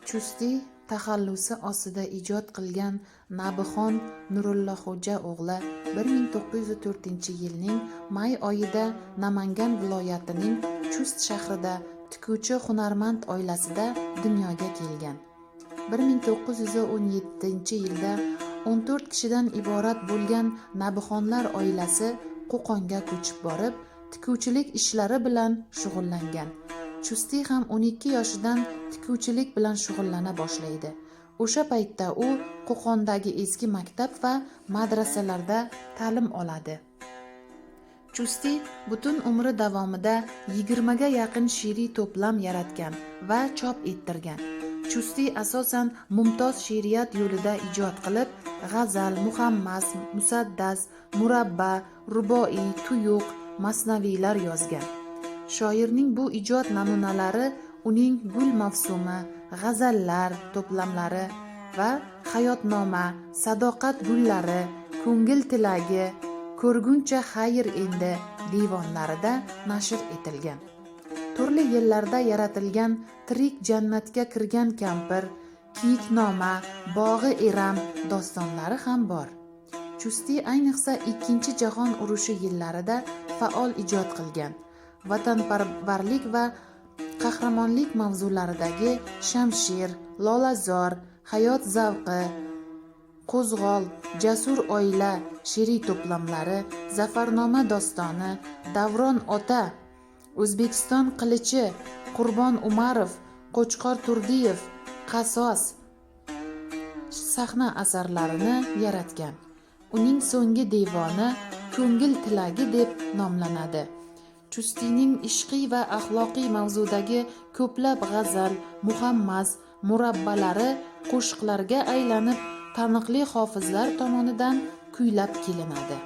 Chustiy taxallusi ostida ijod qilgan Nabixon Nurulloxo'ja o'g'li 1904-yilning may oyida Namangan viloyatining Chust shahrida tikuvchi hunarmand oilasida dunyoga kelgan. 1917-yilda 14 kishidan iborat bo'lgan Nabixonlar oilasi Qo'qonga ko'chib borib, tikuvchilik ishlari bilan shug'ullangan. Chustiy ham 12 yoshidan tikuvchilik bilan shug'ullana boshlaydi. O'sha paytda u Qo'qondagi eski maktab va madrasalarda ta'lim oladi. Chustiy butun umri davomida 20 ga yaqin she'riy to'plam yaratgan va chop ettirgan. Chustiy asosan mumtoz she'riyat yo'lida ijod qilib, g'azal, muhammas, musaddas, murabba, ruboiy, tuyuq, masnaviylar yozgan. Shoirning bu ijod namunalari uning Gul mavsumi, g'azallar to'plamlari va Hayotnoma, Sadoqat gullari, Ko'ngil tilagi, Ko'rguncha xayr endi devonlarida nashr etilgan. Turli yillarda yaratilgan Tirik jannatga kirgan kampir, Kiyiknoma, Bog'i Eram dostonlari ham bor. Chustiy ayniqsa Ikkinchi jahon urushi yillarida faol ijod qilgan. Vatanparvarlik va qahramonlik mavzularidagi Shamshir, Lolazor, Hayot zavqi, Qo'zg'ol, Jasur oila she'riy to'plamlari, Zafarnoma dostoni, Davron ota, O'zbekiston qilichi, Qurbon Umarov, Qo'chqor Turdiyev, Qasos sahna asarlarini yaratgan. Uning so'nggi devoni Ko'ngil tilagi deb nomlanadi. Chustiyning ishqiy va axloqiy mavzudagi ko'plab g'azal, muhammas, murabbalari qo'shiqlarga aylanib, taniqli hofizlar tomonidan kuylab kelinadi.